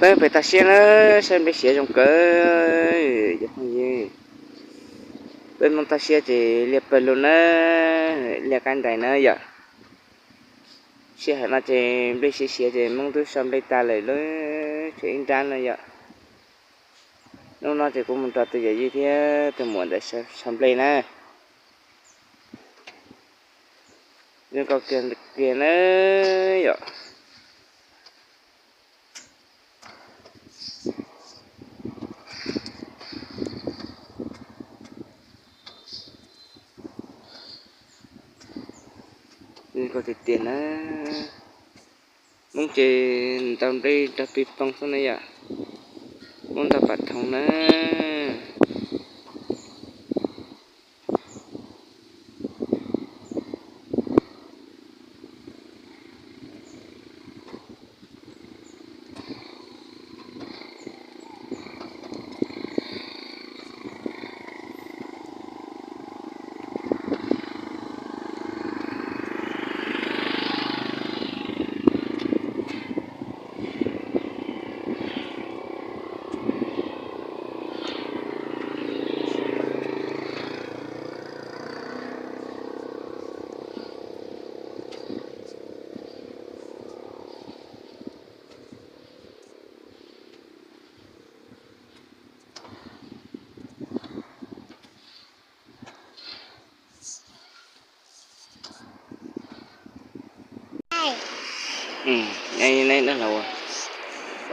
Peb toj siab na, saib nplej siav zoo kawg cov phooj ywg. Peb Hmoob toj siab ces liaj pawg lug na, liaj qaib ntais na yom. Sij hawm no ces nplej siav siav ces Hmoob twb so nplej tag lawm lauj, tshuav ib nrab no yom. Hnub no ces kuv mus nrog tus yawm yij thiab tus muam ntawd so nplej na. Zoo nkauj kiag kiag na yom. Zoo nkauj tiag tiag na. Hmoob ces ntaus nplej nrog pis poos xwb na yom. Hmoob ntaus pas thoov na.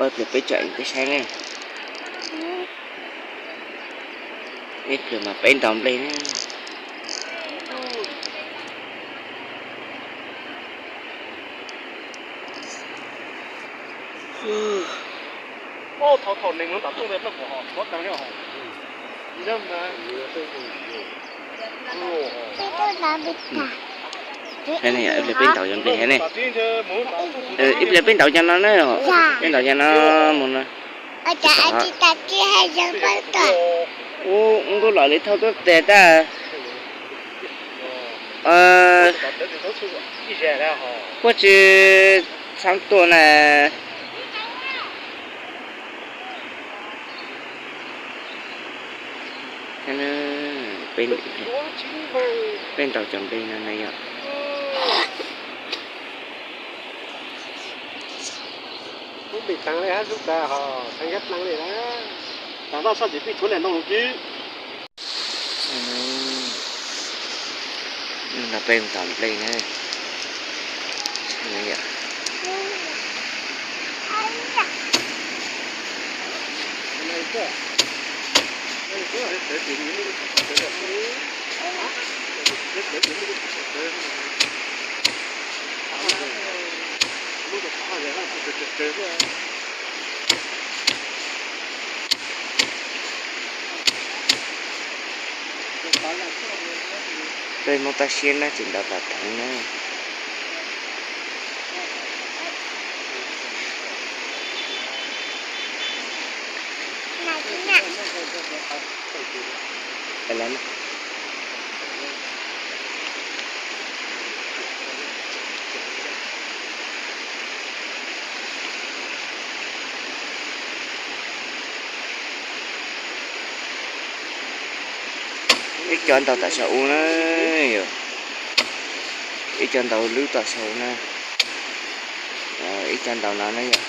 Ib pliag peb tsom peb saib ne. Ib pliag mas peb ntaus nplej ne. Ib pliag peb ntaus cov nplej thiab ne. Ib pliag peb ntaus cov no na, peb ntaus cov no mus no. Ub, ntub los li thauj tuab tes tag. Puab tsis txhob tuaj na. Peb ntaus cov nplej no na yom. Lub npe taag le hab zub tas ho tag yab dlaag le na. Taag toj soj ces peb tshuav le ntoo lug kib. Hnub no peb mus tom nplej na. Peb Hmoob toj siab na, tsis ntaus pas thoov na. Ib co ntaus tom saum u na yom. Ib co ntaus lub tom saum u na. Ib co ntaus no na yom.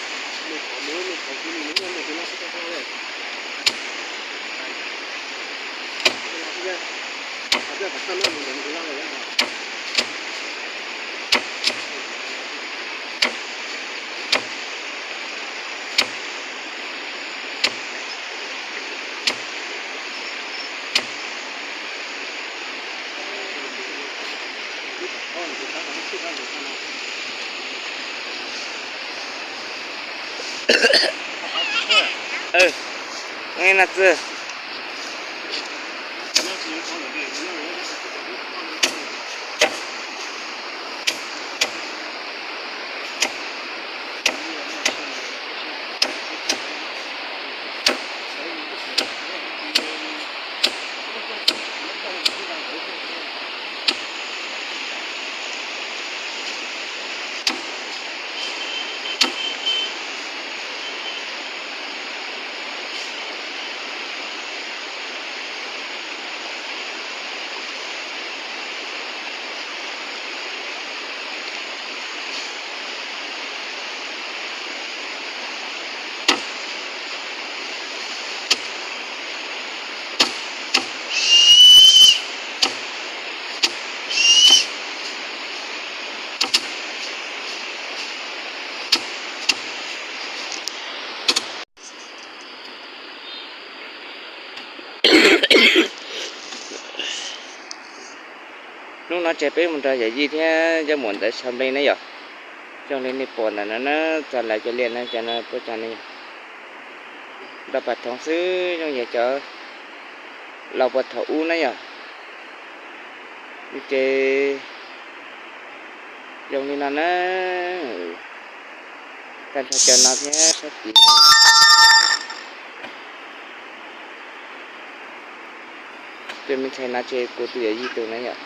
Hnub no ces peb mus nrog yawm yij thiab yawm muam ntawd sawv nplej na yom. Zoo li nej pom ntawm no na, txog lawv cov liaj na, cov no puab cov ne yom. Ntau pas thoov xwb, zoo yog cov laus puag thaum ub na yom. Ces zoo li no na, tag nrho cov no thiab sab tid no. Tus me ntxhais no ces kuv tus yawm yij tus na yom.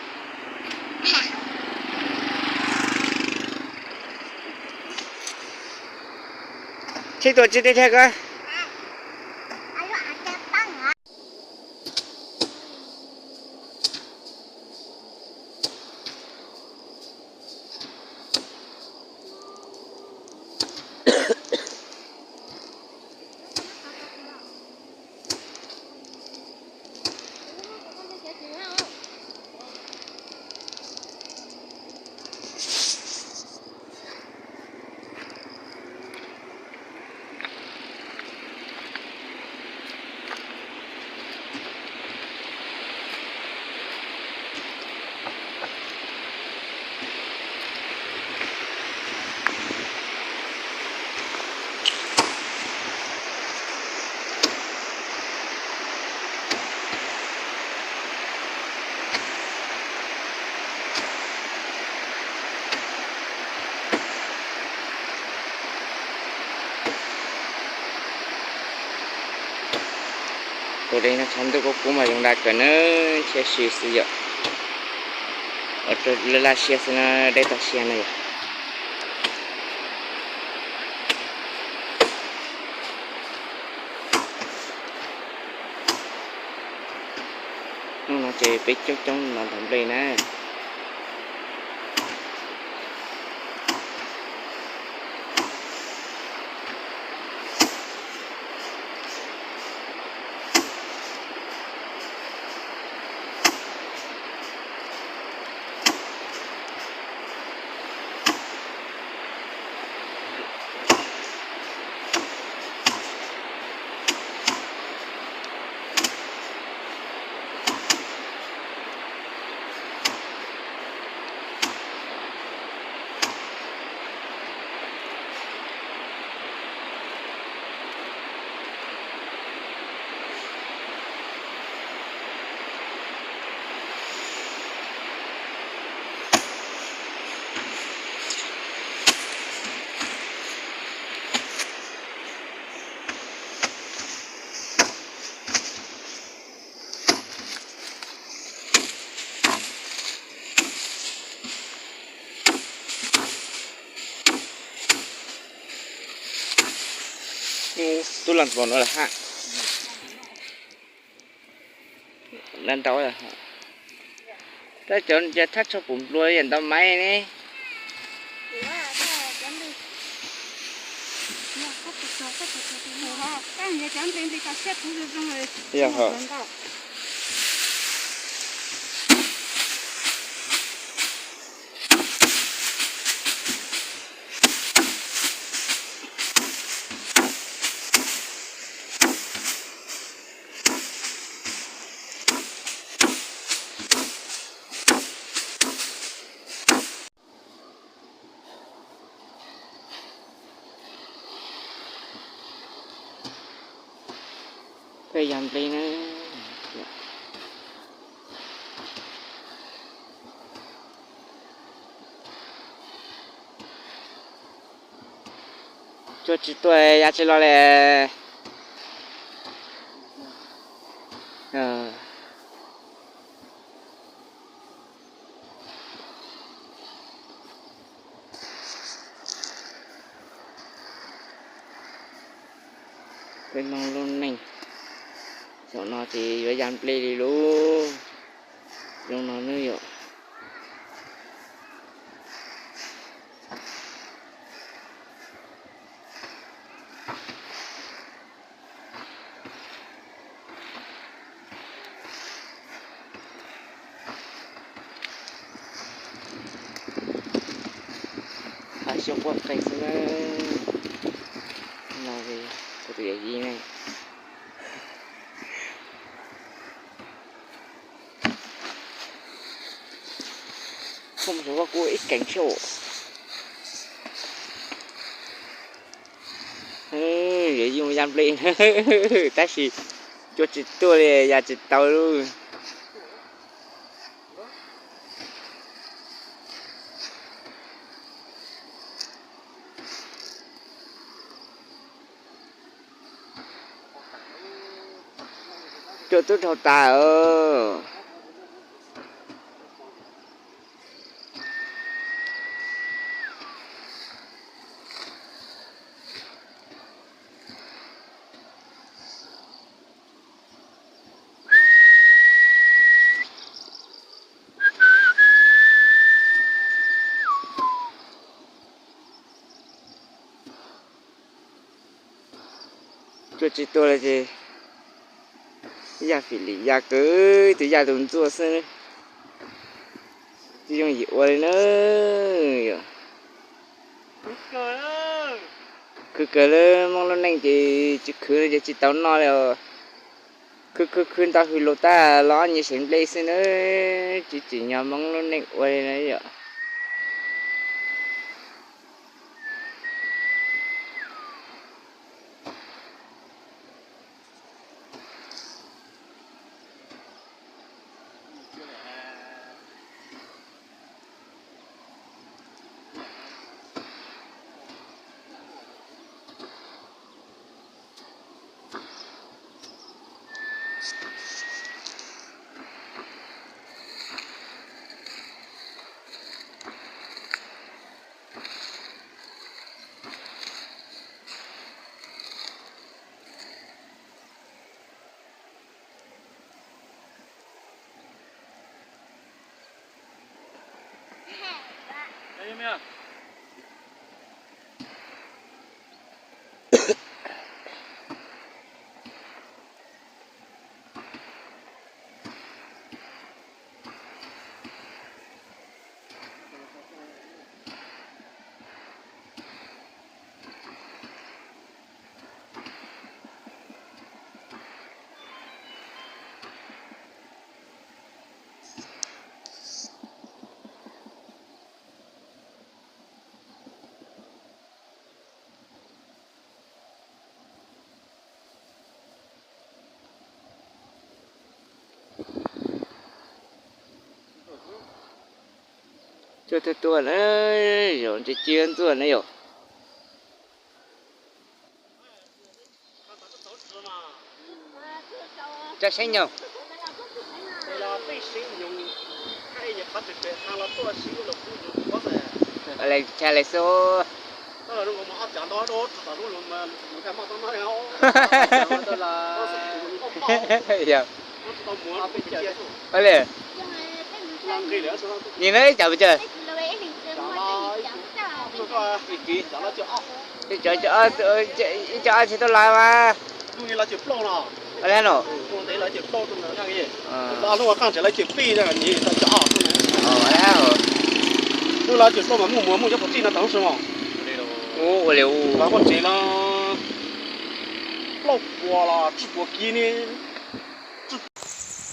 Txhib tus tsis teb thiab ko. Tus dej no tshav ntuj kub kub mas zoo dab kawg na, ntshiab si xwb yom. Ua rau laj laj siab xwb na, dej tag siab na yom. Hnub no ces peb coob coob no ntaus nplej na. Tub los npaum no lawm hab. Ntau ntau, tab cov thaj tsho puv nplua yam ntau maiv ne. Yog hos. Peb yog nplej na. Tsuas tsis tuaj ya tsis los li. Peb Hmoob lub neej, zaum no ces yuav ya nplej li lauj. Zoo no nawb yom. Hav xyoob quaj qees xwb na. No kuv tus yawm yij ne. Kuv ib keev thiab. Yuav yooj yaj nplej, tab sis cua tsis tuaj li, ya tsis tau li. Cua twb dhau tas. Cua tsis tuaj li ces yaj fim lim yaj kawg, tus yaj tus ntxuaj xwb, tsis yooj yim ua li na. Khwv kawg li, Hmoob lub neej ces tsis khwv ces tsis tau noj li os. Khwv khwv khwv ntau hws lus tag los ob nyias seev nplej xwb na, tsis tsim nyog Hmoob lub neej ua li na yom. Cua tuaj tuaj na, yog ntsia cia ntxuaj na yom. Tsa seeb nyoog. Tsa lawm xwb. Ua li, nim no ib co pes tsawg? Ib co ob txhiab tau lawm mas. Ua li no. Ua li.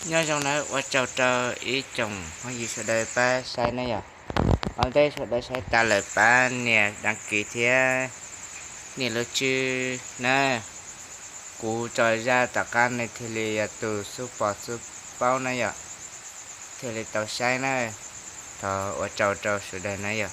Nyob zoo na, ua tsaug rau ib tsoom phooj ywg sawv daws pab saib na yom. Ua ntej sawv daws saib tas lawm pab nias đăng ký thiab nias lub tswb na. Kuv tso zaj tom qab no thiaj li yog tus xub pom xub paub na yom, thiaj li tau saib na. Thov ua tsaug rau sawv daws na yom.